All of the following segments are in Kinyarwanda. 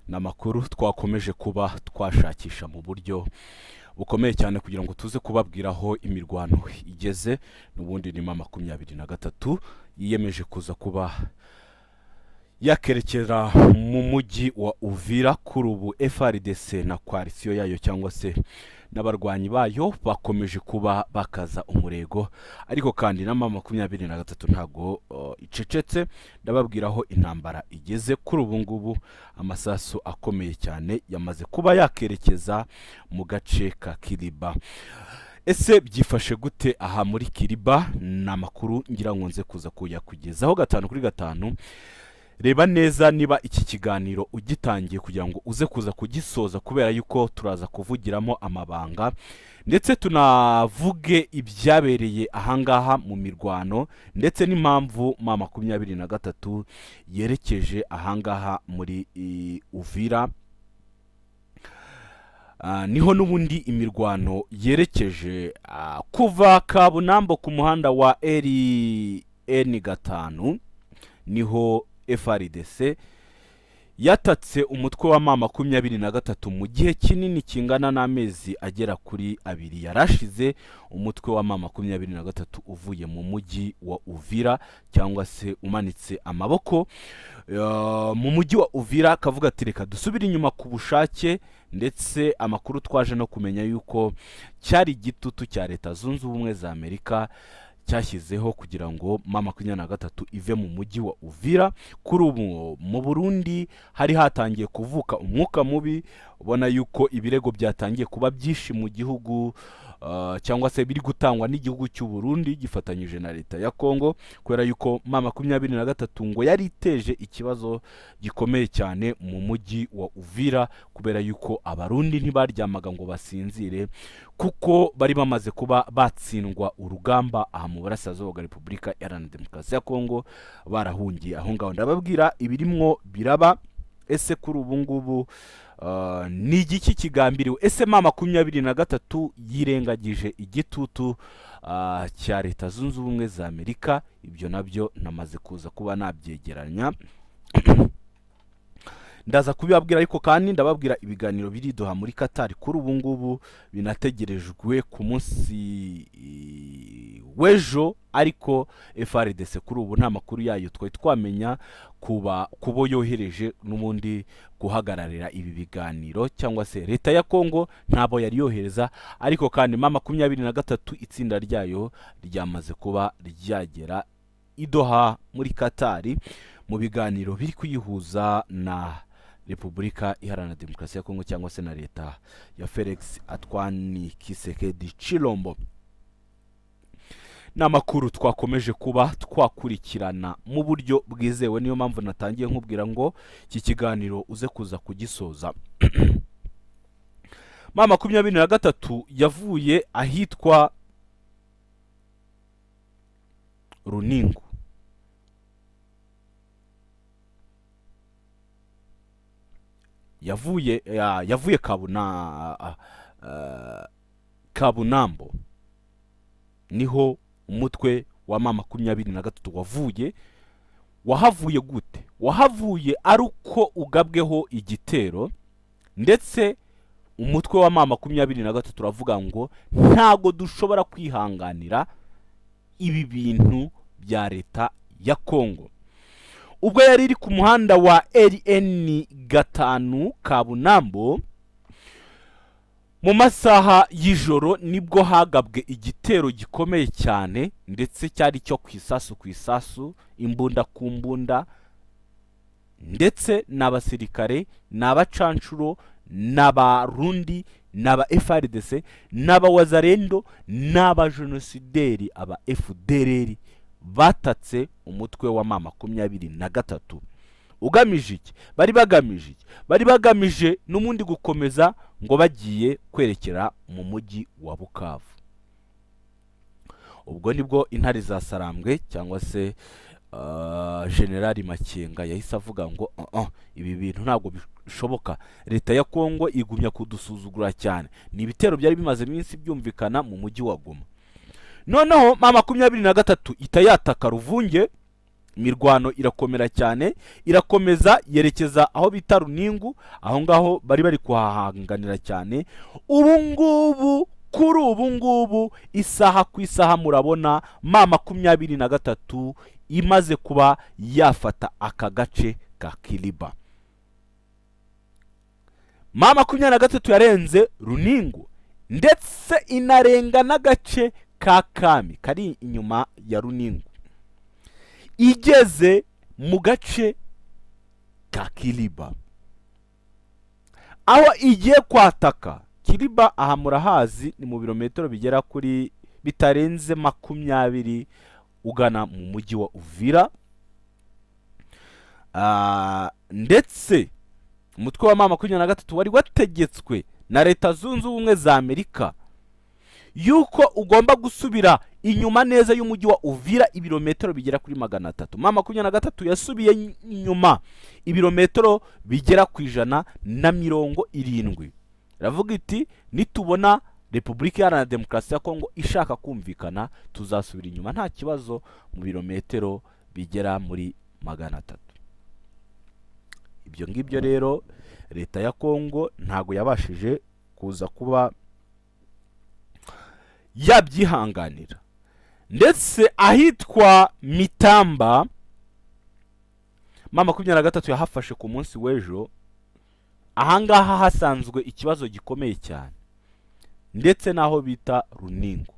Ni amakuru twakomeje kuba twashakisha mu buryo bukomeye cyane kugira ngo tuze kubabwira aho imirwano igeze. N'ubundi ni M23 yiyemeje kuza kuba yakerekera mu mujyi wa Uvira. Kuri ubu FARDC na coalition yayo cyangwa se n'abarwanyi bayo bakomeje kuba bakaza umurego, ariko kandi na M23 ntago icecetse. Ndababwira aho intambara igeze kuri ubu ngubu. Amasasu akomeye cyane yamaze kuba yakerekeza mu gace ka Kiriba. Ese byifashe gute aha muri Kiriba? Ni amakuru ngira ngo nze kuza kuyakugezaho 5 kuri 5. Reba neza niba iki kiganiro ugitangiye kugira ngo uze kuza kugisoza, kubera yuko turaza kuvugiramo amabanga ndetse tunavuge ibyabereye ahangaha mu mirwano, ndetse n'impamvu M23 yerekeje ahangaha muri Uvira. Niho n'ubundi imirwano yerekeje kuva Kabunambo ku muhanda wa RN 5, niho FARDC yatatse umutwe wa M23 mu gihe kinini kingana n'amezi agera kuri 2 yarashize. Umutwe wa M23 uvuye mu mujyi wa Uvira cyangwa se umanitse amaboko mu mujyi wa Uvira, kavuga ati reka dusubire inyuma ku bushake. Ndetse amakuru twaje no kumenya yuko cyari igitutu cya Leta Zunze Ubumwe za Amerika cyashyizeho kugira ngo M23 ive mu mujyi wa Uvira. Kuri ubu mu Burundi hari hatangiye kuvuka umwuka mubi, ubona yuko ibirego byatangiye kuba byinshi mu gihugu, cyangwa se biri gutangwa n'igihugu cy'u Burundi gifatanyije na leta ya Kongo, kubera yuko M23 ngo yari iteje ikibazo gikomeye cyane mu mujyi wa Uvira, kubera yuko Abarundi ntibaryamaga ngo basinzire, kuko bari bamaze kuba batsindwa urugamba aha mu burasirazuba bwa Repubulika Iharanira Demokarasi ya Kongo, barahungiye aho ngaho. Ndababwira ibirimwo biraba. Ese kuri ubu ngubu ni igiki kigambiriwe? Ese M23 yirengagije igitutu cya Leta Zunze Ubumwe za Amerika? Ibyo nabyo namaze kuza kuba nabyegeranya, ndaza kubibabwira. Ariko kandi ndababwira ibiganiro biri Doha muri Qatar kuri ubu ngubu binategerejwe ku munsi w'ejo, ariko FARDC kuri ubu nta makuru yayo twari twamenya kuba kubo yohereje n'ubundi guhagararira ibi biganiro, cyangwa se leta ya Kongo ntabo yari yohereza. Ariko kandi M23 itsinda ryayo ryamaze kuba ryagera i Doha muri Qatar mu biganiro biri kuyihuza na Repubulika Iharanira Demokarasi ya Kongo cyangwa se na leta ya Felix Antoine Tshisekedi Tshilombo. Ni amakuru twakomeje kuba twakurikirana mu buryo bwizewe, niyo mpamvu natangiye nkubwira ngo iki kiganiro uze kuza kugisoza. M23 yavuye ahitwa Runingu, yavuye Kabunambo, niho umutwe wa M23 wavuye. Wahavuye gute? Wahavuye ari uko ugabweho igitero, ndetse umutwe wa M23 uravuga ngo ntago dushobora kwihanganira ibi bintu bya leta ya Kongo. Ubwo yari iri ku muhanda wa RN 5 Kabunambo mu masaha y'ijoro, nibwo hagabwe igitero gikomeye cyane, ndetse cyari cyo ku isasu ku isasu, imbunda ku mbunda, ndetse n'abasirikare n'abacanshuro n'abarundi n'aba FARDC n'abawazarendo n'abajenosideri aba FDLR batatse umutwe wa M23. Ugamije iki? Bari bagamije iki? Bari bagamije n'ubundi gukomeza ngo bagiye kwerekera mu mujyi wa Bukavu. Ubwo nibwo intare za Sarambwe cyangwa se General Makenga yahise avuga ngo ibi bintu ntabwo bishoboka, leta ya Kongo igumya kudusuzugura cyane. Ni ibitero byari bimaze iminsi byumvikana mu mujyi wa Goma. Noneho M23 itayataka Ruvunge, Imirwano irakomera cyane, irakomeza yerekeza aho bita Runingu. Aho ngaho bari kuhahanganira cyane. Ubu ngubu, kuri ubu ngubu, isaha ku isaha murabona M23 imaze kuba yafata aka gace ka Kiliba. M23 yarenze Runingu, ndetse inarenga n'agace ka Kami kari inyuma ya Runingu, igeze mu gace ka Kiliba aho igiye kwataka Kiliba. Aha murahazi, ni mu birometero bigera kuri bitarenze 20 ugana mu mujyi wa Uvira. Ndetse umutwe wa M23 wari wategetswe na Leta Zunze Ubumwe za Amerika yuko ugomba gusubira inyuma neza y'umujyi wa Uvira ibirometero bigera kuri 300. M23 yasubiye inyuma ibirometero bigera ku 170. Iravuga iti: "Nitubona Repubulika Iharanira Demokarasi ya Kongo ishaka kumvikana, tuzasubira inyuma nta kibazo mu birometero bigera muri 300." Ibyo ngibyo rero leta ya Kongo ntabwo yabashije kuza kuba yabyihanganira. Ndetse ahitwa Mitamba, M23 yahafashe ku munsi w'ejo. Ahangaha hasanzwe ikibazo gikomeye cyane, ndetse n'aho bita Runingo.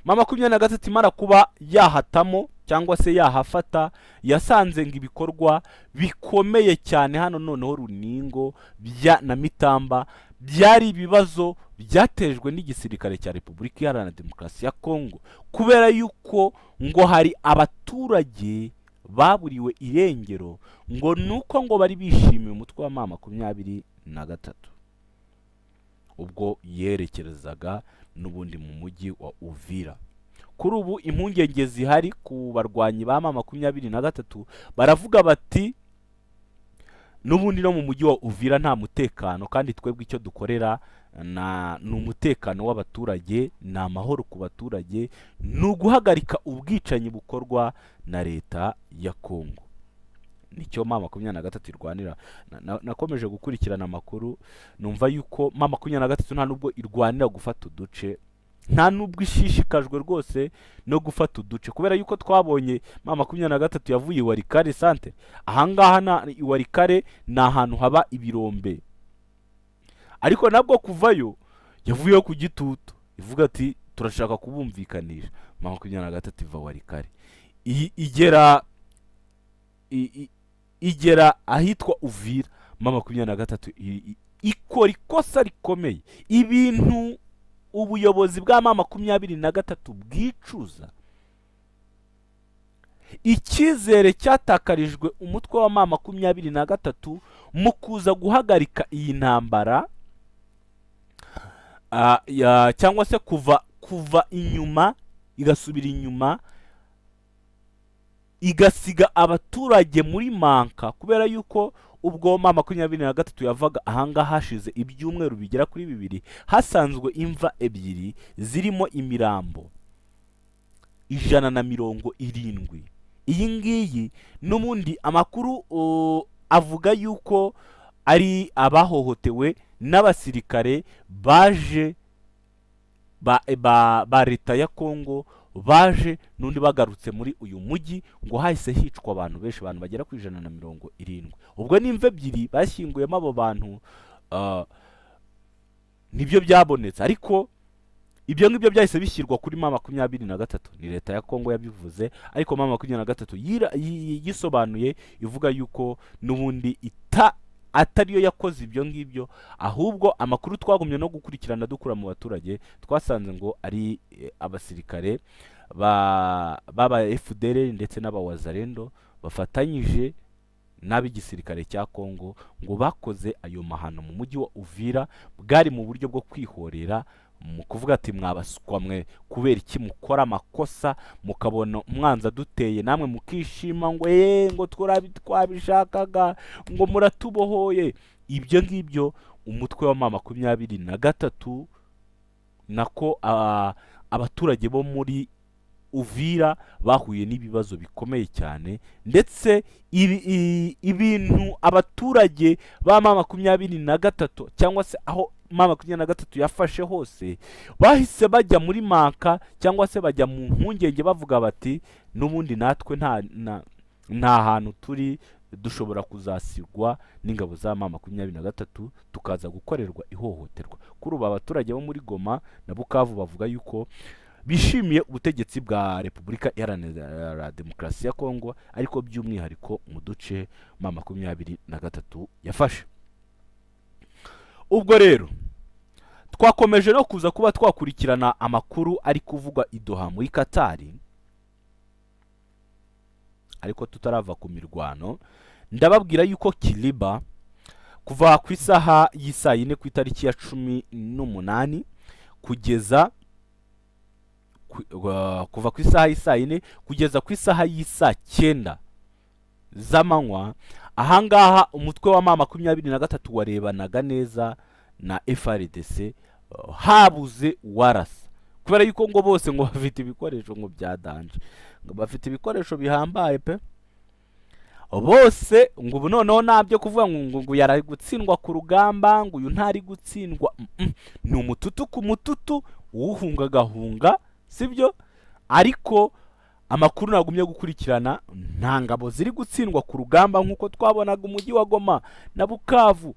M23 imara kuba yahatamo cyangwa se yahafata, yasanze ngo ibikorwa bikomeye cyane hano noneho Runingo bya na Mitamba byari ibibazo byatejwe n'igisirikare cya Repubulika Iharanira Demokarasi ya Kongo, kubera yuko ngo hari abaturage baburiwe irengero, ngo nuko ngo bari bishimiye umutwe wa M23 ubwo yerekerezaga n'ubundi mu mujyi wa Uvira. Kuri ubu impungenge zihari ku barwanyi ba M23, baravuga bati: "N'ubundi no mu mujyi wa Uvira nta mutekano, kandi twebwe icyo dukorera ni umutekano w'abaturage, ni amahoro ku baturage, ni uguhagarika ubwicanyi bukorwa na leta ya Kongo." Nicyo M23 irwanira. Nakomeje gukurikirana amakuru, numva yuko M23 nta nubwo irwanira gufata uduce, nta nubwo ishishikajwe rwose no gufata uduce, kubera yuko twabonye M23 yavuye i Walikale centre. Ahangaha na i Walikale ni ahantu haba ibirombe, ariko nabwo kuvayo yavuyeho ku gitutu, ivuga ati: "Turashaka kubumvikanisha." M23 iva Walikale igera ahitwa Uvira. M23 ikora ikosa rikomeye, ibintu ubuyobozi bwa M23 bwicuza. Icyizere cyatakarijwe umutwe wa M23 mu kuza guhagarika iyi ntambara, cyangwa se kuva inyuma igasubira inyuma, igasiga abaturage muri manka, kubera yuko ubwo M23 yavaga ahangaha hashize ibyumweru bigera kuri 2, hasanzwe imva ebyiri zirimo imirambo 170. Iyi ngiyi n'ubundi amakuru avuga yuko ari abahohotewe n'abasirikare baje ba leta ya Kongo, baje n'undi bagarutse muri uyu mujyi, ngo hahise hicwa abantu benshi, abantu bagera ku 170. Ubwo n'imva ebyiri bashyinguyemo abo bantu, nibyo byabonetse. Ariko ibyo ngibyo byahise bishyirwa kuri M23, ni leta ya Kongo yabivuze. Ariko M23 yisobanuye ivuga yuko n'ubundi ita atariyo yakoze ibyo ngibyo, ahubwo amakuru twagumye no gukurikirana dukura mu baturage, twasanze ngo ari abasirikare baba FDLR ndetse n'abawazalendo bafatanyije n'ab'igisirikare cya Kongo ngo bakoze ayo mahano mu mujyi wa Uvira. Bwari mu buryo bwo kwihorera, mu kuvuga ati: "Mwabaswa mwe, kubera iki mukora amakosa, mukabona umwanzi aduteye namwe mukishima ngo ye ngo twabishakaga, ngo muratubohoye?" Ibyo ngibyo umutwe wa M23, nako abaturage bo muri Uvira bahuye n'ibibazo bikomeye cyane, ndetse ibintu abaturage ba M23 cyangwa se aho M23 yafashe hose bahise bajya muri manka cyangwa se bajya mu mpungenge, bavuga bati n'ubundi natwe nta hantu turi, dushobora kuzasigwa n'ingabo za M23 tukaza gukorerwa ihohoterwa. Kuri ubu abaturage bo muri Goma na Bukavu bavuga yuko bishimiye ubutegetsi bwa Repubulika Iharanira Demokarasi ya Kongo, ariko by'umwihariko mu duce M23 yafashe. Ubwo rero twakomeje no kuza kuba twakurikirana amakuru ari kuvugwa i Doha muri Katari. Ariko tutarava ku mirwano, ndababwira yuko Kiliba kuva ku isaha y'isaa 4 ku itariki ya 18 kugeza kuva ku isaha y'isaa 4 kugeza ku isaha y'isaa 9 z'amanywa, ahangaha umutwe wa M23 warebanaga neza na FARDC, habuze uwarasa kubera yuko ngo bose ngo bafite ibikoresho ngo bya danger, ngo bafite ibikoresho bihambaye pe. Bose ngo ubu noneho ntabyo kuvuga ngo yari gutsindwa ku rugamba, ngo uyu ntari gutsindwa, ni umututu ku mututu, uwuhunga agahunga, sibyo? Ariko amakuru nagumye gukurikirana, nta ngabo ziri gutsindwa ku rugamba nk'uko twabonaga umujyi wa Goma na Bukavu.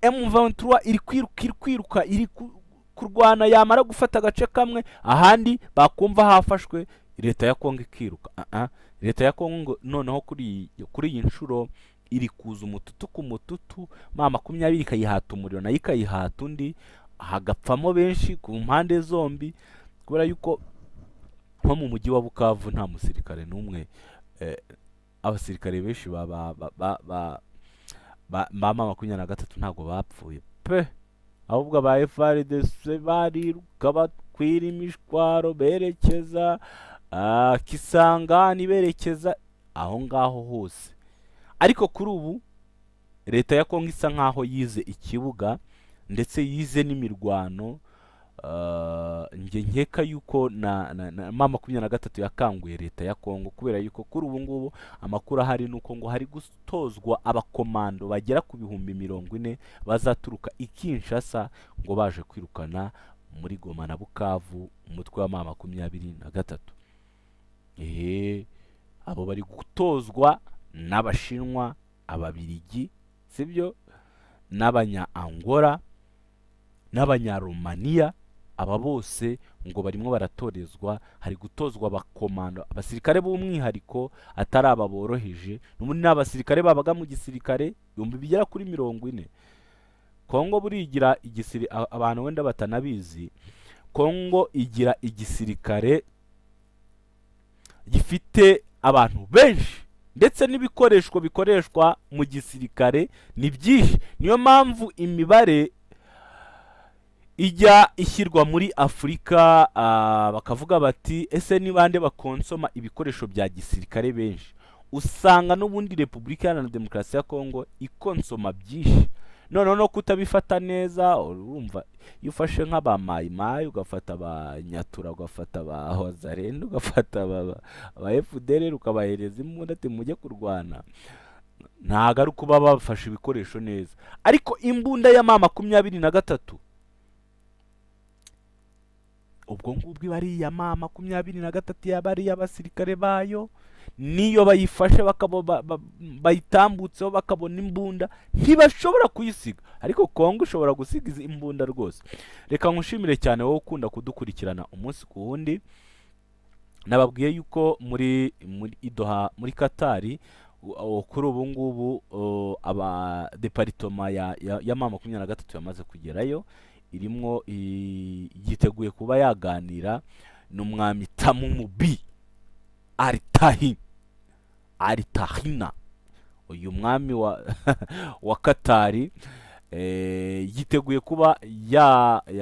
M23 iri kwiruka, iri kwiruka, iri kurwana, yamara gufata agace kamwe ahandi bakumva hafashwe, leta ya Kongo ikiruka. Ah, ah. Leta ya Kongo noneho kuri iyi nshuro iri kuza umututu ku mututu, M20 ikayihata umuriro, nayo ikayihata undi, hagapfamo benshi ku mpande zombi, kubera yuko nko mu mujyi wa Bukavu nta musirikare n'umwe, abasirikare benshi ba M23 ntabwo bapfuye pe, ahubwo aba FARDC bariruka bakwira imishwaro berekeza Kisangani, berekeza aho ngaho hose. Ariko kuri ubu leta ya Kongo isa nkaho yize ikibuga ndetse yize n'imirwano. Njye nkeka yuko na M23 yakanguye leta ya Kongo, kubera yuko kuri ubu ngubu amakuru ahari ni uko ngo hari gutozwa abakomando bagera ku 40,000 bazaturuka i Kinshasa ngo baje kwirukana muri Goma na Bukavu umutwe wa M23. Abo bari gutozwa n'Abashinwa, Ababirigi, sibyo, n'abanya Angola n'Abanyaromaniya. Aba bose ngo barimo baratorezwa, hari gutozwa abakomando, abasirikare b'umwihariko, atari aba boroheje. N'ubundi ni abasirikare babaga mu gisirikare bigera kuri 40,000. Kongo burigira abantu wenda batanabizi, Kongo igira igisirikare gifite abantu benshi, ndetse n'ibikoresho bikoreshwa mu gisirikare ni byinshi. Niyo mpamvu imibare ijya ishyirwa muri Afurika, bakavuga bati ese ni bande bakonsoma ibikoresho bya gisirikare benshi, usanga n'ubundi Repubulika Iharanira Demokarasi ya Kongo ikonsoma byinshi. Noneho no kutabifata neza, urumva iyo ufashe nk'abamayimayi, ugafata ba Nyatura, ugafata ba Wazalendo, ugafata aba FDLR, ukabahereza imbunda ati mujye kurwana, ntabwo ari ukuba bafashe ibikoresho neza. Ariko imbunda ya M23, ubwo ngubwo iba ari iya M23, yaba ari iy'abasirikare bayo, niyo bayifashe bayitambutseho bakabona imbunda, ntibashobora kuyisiga. Ariko Kongo ishobora gusiga izi imbunda rwose. Reka nkushimire cyane wowe ukunda kudukurikirana umunsi ku wundi. Nababwiye yuko muri i Doha muri Katari, kuri ubu ngubu aba département ya M23 yamaze kugerayo, irimwo yiteguye kuba yaganira n'umwami Tamim bin Al-Tahi Al-Tahina, uyu mwami wa Katari, yiteguye kuba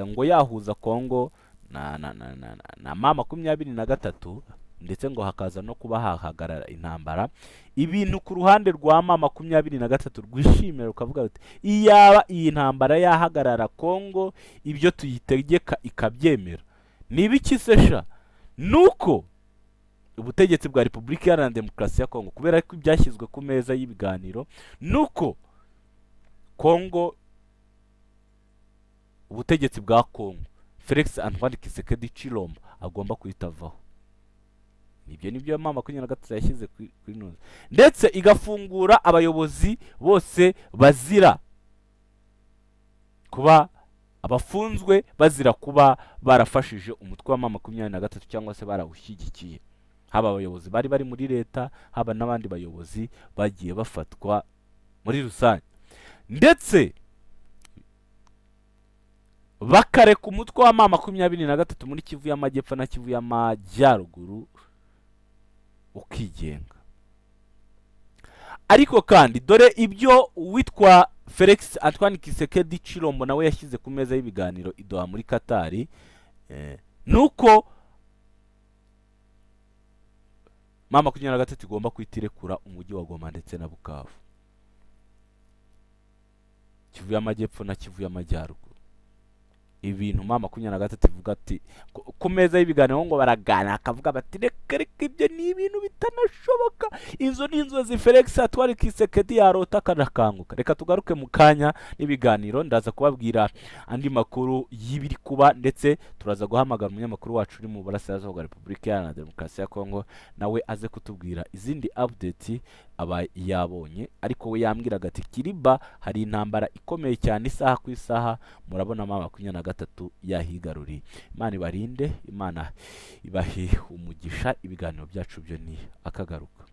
ngo yahuza Kongo na M23, ndetse ngo hakaza no kuba hahagarara intambara. Ibintu ku ruhande rwa M23 rwishimira, rukavuga ruti iyaba iyi ntambara yahagarara, Kongo ibyo tuyitegeka ikabyemera. Ni ibiki se sha? Nuko ubutegetsi bwa Repubulika Iharanira Demokarasi ya Kongo, kubera ko ibyashyizwe ku meza y'ibiganiro nuko Kongo, ubutegetsi bwa Kongo, Felix Antoine Tshisekedi Tshilombo agomba guhita avaho. Ibyo nibyo M23 yashyize kuri noze, ndetse igafungura abayobozi bose bazira kuba abafunzwe, bazira kuba barafashije umutwe wa M23 cyangwa se barawushyigikiye, haba abayobozi bari bari muri leta, haba n'abandi bayobozi bagiye bafatwa muri rusange, ndetse bakareka umutwe wa M23 muri Kivu y'Amajyepfo na Kivu y'Amajyaruguru ukigenga. Ariko kandi dore ibyo uwitwa Felix Antoine Tshisekedi Tshilombo nawe yashyize ku meza y'ibiganiro i Doha muri Katari, nuko M23 igomba guhita irekura umujyi wa Goma ndetse na Bukavu, Kivu y'Amajyepfo na Kivu y'Amajyaruguru. Ibintu M23 ivuga ati ku meza y'ibiganiro ngo baraganira, akavuga bati: "Reka reka, ibyo ni ibintu bitanashoboka, inzu ni inzozi Felix Antoine Tshisekedi yarota akanakanguka." Reka tugaruke mu kanya n'ibiganiro, ndaza kubabwira andi makuru y'ibiri kuba, ndetse turaza guhamagara umunyamakuru wacu uri mu burasirazuba bwa Repubulika Iharanira Demokarasi ya Kongo, nawe aze kutubwira izindi update aba yabonye. Ariko we yambwiraga ati: "Kiriba hari intambara ikomeye cyane, isaha ku isaha murabona M23 yahigaruriye." Imana ibarinde, Imana ibahe umugisha. Ibiganiro byacu byo ni akagaruka.